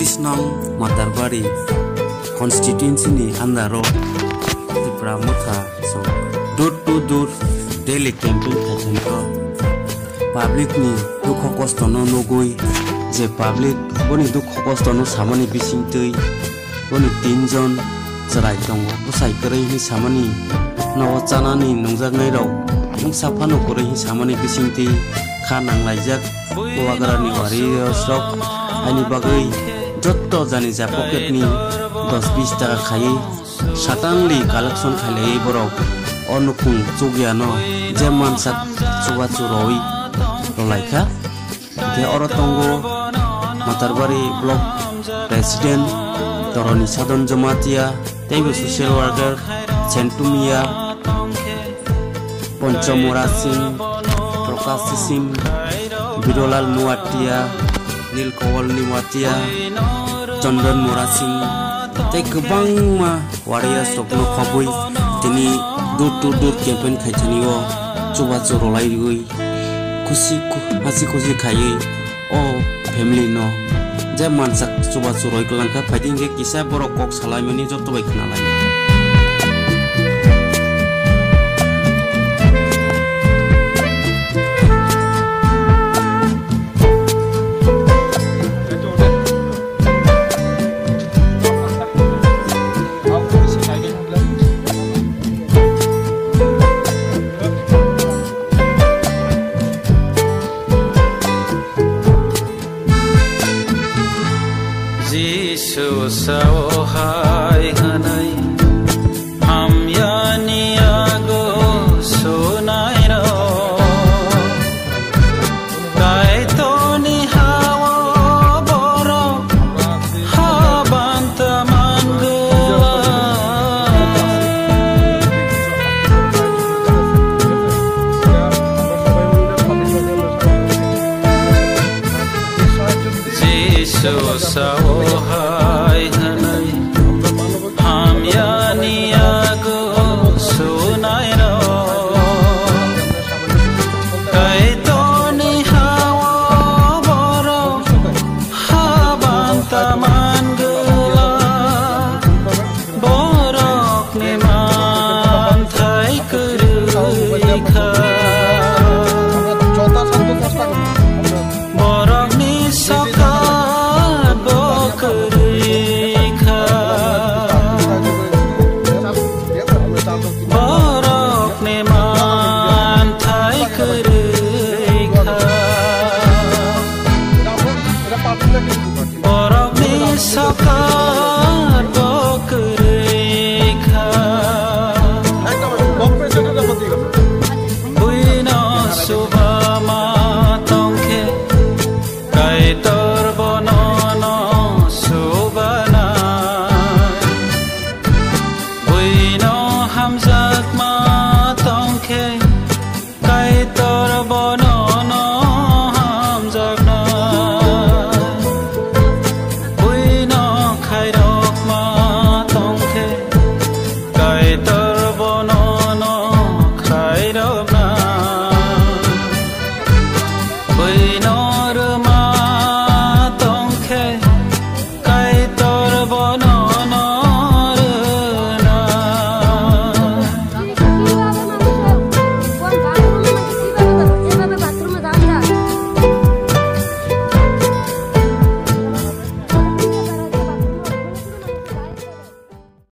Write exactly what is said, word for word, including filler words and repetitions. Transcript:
Nong Matarbari constituency ni under o Tipra Motha so door to door daily campaign khaikhankha. Public ni dukho kosto no nugwi je public boni dukho kosto no samani bisingtwi boni tinjon chwrai tongo. Bwsai kwrwi hinwi samani nogo chanani nungjaknai rok mungsa phano kwrwi hinwi samani bisingtwi kha nanglaijak. Bubagrani warriors rok aini bagwi jotto jani ja pocket ni dos bis taka khaiwi satangli collection khailaiwi borok o nukhung chukya no je mansak chubachu roi rwlaikha. Hingkhe oro tongo Matarbari Block President Toroni Sadon Jamatia, teibo social worker Sentumia, Poncho Mora Singh, Prakash Singh, Birolal Nuatia, Nil Kowal Nuatia, Chandan Mora Singh, tei kwbangma warriors rokno khobwi tini door to door campaign khaithani o chubachu rwlaiwi khusi khu-, hasi khusi khaiwi o family no je mansak chubachu roi kwlangkha. Phaidi hinkhe kisa borok kok salaimani joto bai khwnalai. Jisu sao hai hwnwi hamyani yago sunairok. Kaitorni hao borok habanta mangwla. Jisu sao hai hwnwi hamyani yago sunairok. Kaitorni hao borok habanta mangwla. Borokni manthai kwrwi kha. Borokni sokat bo kwrwi kha. Borokni manthai kwrwi kha. Borokni sokat